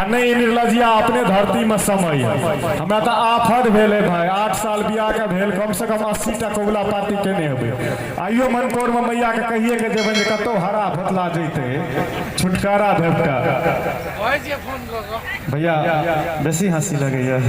नहि ई निर्लजिया अपने धरतीमे समय हमरा तऽ आफत भेल है भाई। 8 साल बियाहके भेल, कमसँ कम 80 टा कबुला पाती केने हेबै। आइयो मनकोरमे मैयाके कहिए के जेबै जे कतहु हरा भोतला जैतै, छुटकारा भेटता। भैया, बेसी हँसी लगैया।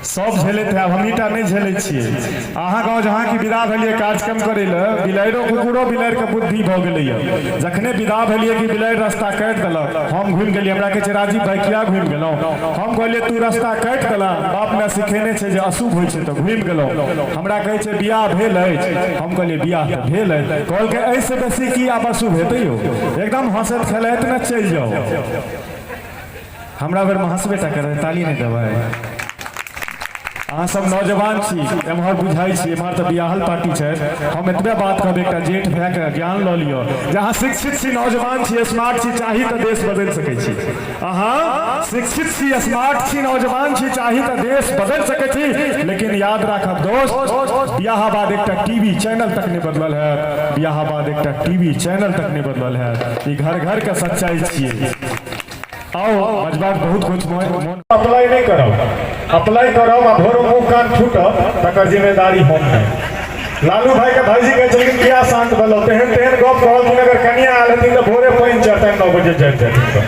सब झेलैत है, हमहीटा नहि झेलै छियै। अहाँ गाँव जहाँ कि विदा भेलियै कार्यक्रम करै लए, बिलाड़िो कुकुरो बिलाड़िके बुद्धि भऽ गेलैए। जखने विदा भेलियै कि बिलाड़ि रास्ता काटि देलक। हम घुमि गेलियै। हमरा कहै छै, राजीव भाई, किया घुमि गेलहुँ? हम कहलियै, तू रास्ता काटि देला, बाप माय सिखेने छै जे अशुभ होइ छै, तऽ घुमि गेलहुँ। हमरा कहै छै, बियाह भेल अछि? हम कहलियै, बियाह तऽ भेल अछि। कहलकै, एहिसँ बेसी की आब अशुभ हेतै यौ? एकदम हँसैत खेलाइत ने चलि जाउ। हमरा बेरमे हँसबे टा करबै, ताली नहि देबै। अहाँ सब नौजवान छी, एम्हर बुझाइ छी, एम्हर तऽ बियाहल पार्टी छै। हम एतबे बात कहब, एकटा जेठ भायके ज्ञान लऽ लिअ जे अहाँ शिक्षित छी, नौजवान छी, स्मार्ट छी, चाही तऽ देश बदलि सकै छी। अहाँ शिक्षित छी, स्मार्ट छी, नौजवान छी, चाही तऽ देश बदलि सकै छी। लेकिन याद राखब दोस्त, बियाह बाद एकटा टीवी चैनल तक नहि बदलल है। बियाह बाद एकटा टीवी चैनल तक नहि बदलल है। ई घर घर के सच्चाई छियै। आओ बजबाक बहुत कुछ मोन। अप्लाई नहि करब, अप्लाई करब आ भोर मुँह कान फूटत, तकर जिम्मेदारी हम नहि। लालू भाई के भाईजी कहै छलखिन, किया शांत भेलौ? तेहन तेहन गप कहलखिन, अगर कनिया आयल हेथिन तऽ भोरे पानि चढ़तनि, 9 बजे जाइत जेथिन। तऽ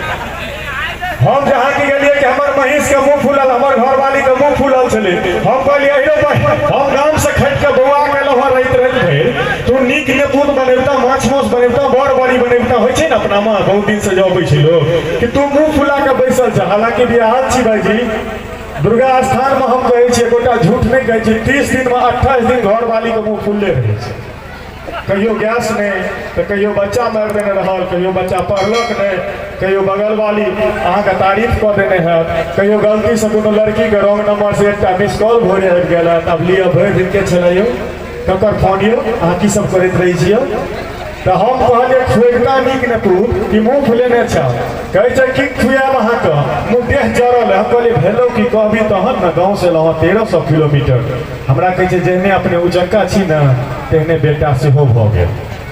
हम जहाँ की गेलियै कि हमर महींस के मुँह फूलल, हमर घरवाली के मुँह फूलल छलै। हम कहलियै, अहिरो भाई, हम गाम से खटि के बौआ के एलहुँ हँ राति राति भरि, तू नीक नेपूत बनेबता, माछ माउस बनेबता, बड़ बड़ी बनेबता, होइ छै ने अपना मे बहुत दिन से जे अबै छै लोक, कि तू मुँह फुला के बैसल छ। हालांकि बियाहल छी भाईजी। दुर्गा स्थान मे हम कहै छी, एकोटा झूठ नहि कहै छी, 30 दिन मे 28 दिन घरवाली के मुँह फुलले रहै छै। कहियो गैस नहि, तऽ कहियो बच्चा मारि देने रहल, कहियो बच्चा पढ़लक नहि, कहियो बगलवाली अहाँके तारीफ कऽ देने हैत, कहियो गलतीसँ कोनो लड़कीके रॉन्ग नंबरसँ एकटा मिस कॉल भोरे आबि गेल हैत। आब लिअ, भरि दिन के छलै यौ, ककर फोन यौ, अहाँ की सब करैत रहै छियै? तऽ हम कहलियै, खुएबता नीक ने तू कि मुँह फुलेने छह? कहै छै, की खुआएब अहाँके, मुँह देह जरल है। हम कहलियै, भेलौ की, कहबी तहन ने, गाँवसँ एलहुँ हँ 1300 किलोमीटर। हमरा कहै छै, जेहने अपने उजक्का छी ने, तेहने बेटा सेहो भऽ गेल।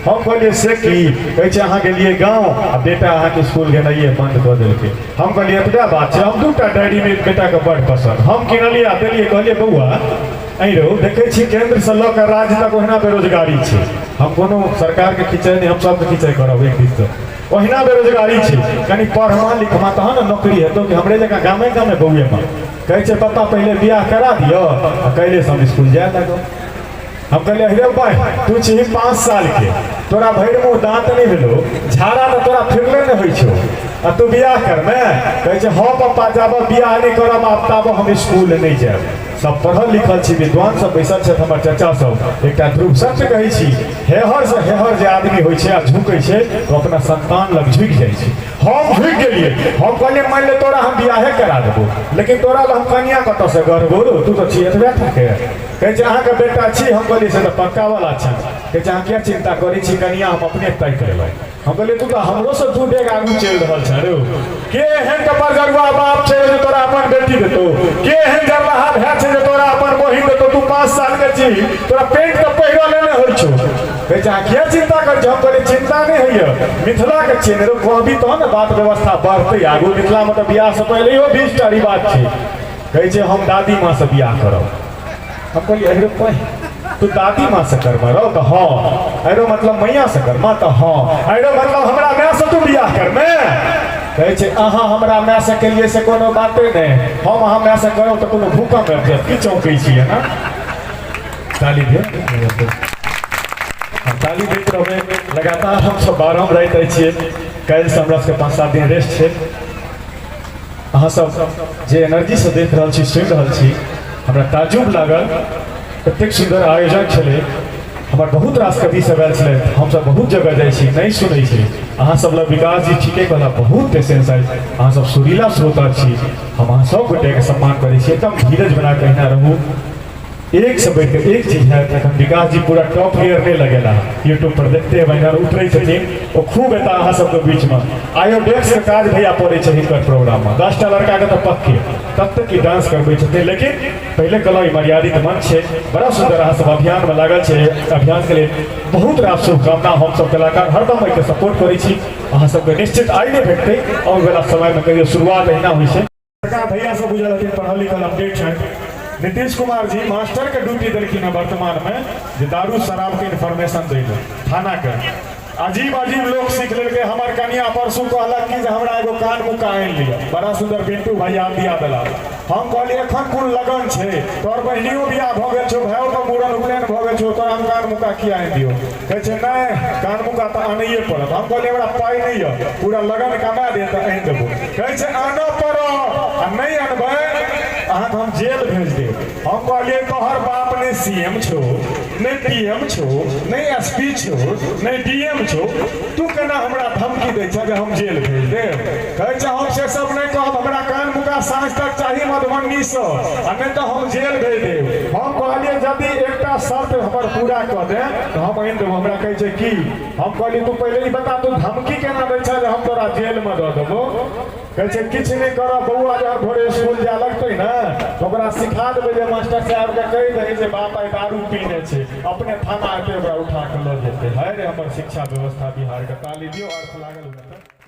हम कहलियै, से की? कहै छै, अहाँ गेलियै गाँव आ बेटा अहाँके इसकुल गेनाइए बन्द कऽ देलकै। हम कहलियै, एतबे बात छै? हम 2टा डायरी मिल्क बेटाके बड्ड पसन्द, हम किनलियै आ देलियै। कहलियै, बौआ, अहि रौ, देखै छी केन्द्रसँ लऽ कऽ राज्य तक ओहिना बेरोजगारी छै। हम कोनो सरकारके खिचाइ नहि, हम सबके खिचाइ करब एक दिससँ। ओहिना बेरोजगारी छै, कनि पढ़मा लिखमा तहन ने नौकरी हेतौ, कि हमरे जकाँ गामे गामे बौएमे। कहै छै, पप्पा, पहिले बियाह करा दिअ आ काल्हिसँ हम इसकुल जाय लागब। हम कहलियै, अरे भाई, तू छी 5 साल के, तोरा भरि मुँह दाँत नहि भेलो, झाड़ा तऽ तोरा फिरले नहि होइ छौ, आ तू बियाह करमे? कहै छै, हँ पप्पा, जाबऽ बियाह नहि करब आब ताबऽ हम इसकुल नहि जायब। सब पढ़ल लिखल छी, विद्वान सब बैसल छथि, हमर चाचा सब। एकटा ध्रुव सत्य कहै छी, हेहर से हेहर जे आदमी होइ छै आ झुकै छै, तऽ अपना संतान लग झुकि जाइ छै। हम झुकि गेलियै। हम कहलियै, मानि ले तोरा हम बियाहे करा देबो, लेकिन तोरा लए हम कनिया कतऽसँ गढ़बो? तू तऽ छी एतबे ठाके। कहै छै, अहाँके बेटा छी? हम कहलियै, से तऽ पक्का वाला छै। कहै छै, अहाँ किया चिन्ता करै छी, कनिया हम अपने तय करेबै। हम कहलियै, तू तऽ हमरो से 2 डेग आगू चलि रहल छै रे। के एहन कपर जरुआ बाप छै जे तोरा अपन बेटी देतौ? के एहन जरलाहा भाय छै जे तोरा अपन बहिन देतौ? तू 5 साल के छी, तोरा पेंट तऽ पहिरले नहि होइ छौ। कहै छै, अहाँ किया चिन्ता करै छी? हम कहलियै, चिन्ता नहि होइए, मिथिलाके छियै ने, कहबी तहन ने बात व्यवस्था बढ़तै आगू। मिथिलामे तऽ बियाहसँ पहिलेहो 20टा रिवाज छै। कहै छै, हम दादी माँसँ बियाह करब। हम कहलियै, अरे पहि, तू दादी माँ से करबा रहो? तऽ हाँ। अरे मतलब मैया से करबा? तऽ हाँ। अरे मतलब हमरा माय से तू बियाह करमे? कहै छै, अहाँ हमरा माय से केलियै से कोनो बाते नहि, हम अहाँ माय से करब तऽ कोनो भूकंप आबि जायत की? चौंकै छियै ने? ताली दे, ताली दैत रहबै लगातार। हमसब 12 राति रहै छियै। काल्हिसँ हमरा सबके 5-7 दिन रेस्ट छै। अहाँ सब जे एनर्जीसँ देख रहल छी, सुनि रहल छी, हमरा ताजुब लागल। एतेक सुन्दर आयोजन छलै। हमर बहुत रास कवि सब आयल छलै। हमसब बहुत जगह जाइ छी, नहि सुनै छी। अहाँ सब लग विकास जी ठीके कहला, बहुत पेशेंस अछि। अहाँ सब सुरीला श्रोता छी। हम अहाँ सब गोटेके सम्मान करै छी। एकदम धीरज बना कऽ अहिना रहू। एक से बढ़िके एक चीज है। एखन विकास जी पूरा टॉप गियर नहि लगेला, यूट्यूब पर देखते हेबै, इधर उतरै छथिन ओ खूब एता अहाँ सबके बीचमे। आयोडेक्स के काज भैया पड़ै छै हिनकर प्रोग्राममे, 10टा लड़काके तऽ पक्के ततेक ई डांस करबै छथिन। लेकिन पहिले कहलहुँ, ई मर्यादित मंच छै। बड़ा सुन्दर अहाँ सब अभियानमे लागल छै, अभियानके लेल बहुत रास शुभकामना। हमसब कलाकार हरदम एहिके सपोर्ट करै छी। अहाँ सबके निश्चित आइ नहि भेटतै, अबै वला समयमे कहियो। शुरुआत एहिना होइ छै। सरकार भैया सब बुझल हथिन, पढ़ल लिखल अपडेट छथि। नीतीश कुमार जी मास्टर के ड्यूटी देलखिन हँ वर्तमान में जे दारू शराब के इन्फॉर्मेशन दै लए थाना के। अजीब अजीब लोग सीख लेलकै। हमर कनिया परसू कहलक कि जे हमरा एगो कान मुक्का आनि लिअ। बड़ा सुंदर बिंटू भैया दिया देला। हम कहलियै, एखन कोन लगन छै? तोहर बहिनियो बियाह भऽ गेल छौ, भाइयो के मूड़न उपनयन भऽ गेल छौ, तोरा हम कान मुक्का किया आनि दियौ? कहै छै, नहि, कान मुक्का तऽ आनैए पड़त। हम कहलियै, हमरा पाइ नहि यऽ, पूरा लगन कमा दे तऽ आनि देबो। कहै छै, आनऽ पड़त आ नहि अनबै अहाँके हम जेल भेज देब। हम कहलियै, तोहर बाप नहि सी एम छौ, नहि पी एम छौ, नहि एस पी छौ, नहि डी एम छौ, तू केना हमरा धमकी दै छह जे हम जेल भेज देब? कहै छै, हम से सब नहि कहब, हमरा कान मुका साँझ तक चाही मधुबनीसँ आ नहि तऽ हम जेल भेज देब। हम कहलियै, यदि एकटा शर्त हमर पूरा कऽ दे तऽ हम आनि देबो। हमरा कहै छै, की? हम कहलियै, तू पहिले ई बता, तू धमकी केना दै छह जे हम तोरा जेलमे दऽ देबो? कहै छै, किछु नहि करब बौआ, जहन भोरे स्कूल जाय लगतै ने तऽ ओकरा सिखा देबै जे मास्टर साहेबके कहि दही जे बाप आइ दारू पीने छै, अपने थाना एतै, ओकरा उठा कऽ लऽ जेतै। हाय रे हमर शिक्षा व्यवस्था बिहारके! ताली दियौ, अर्थ लागल हुए तऽ।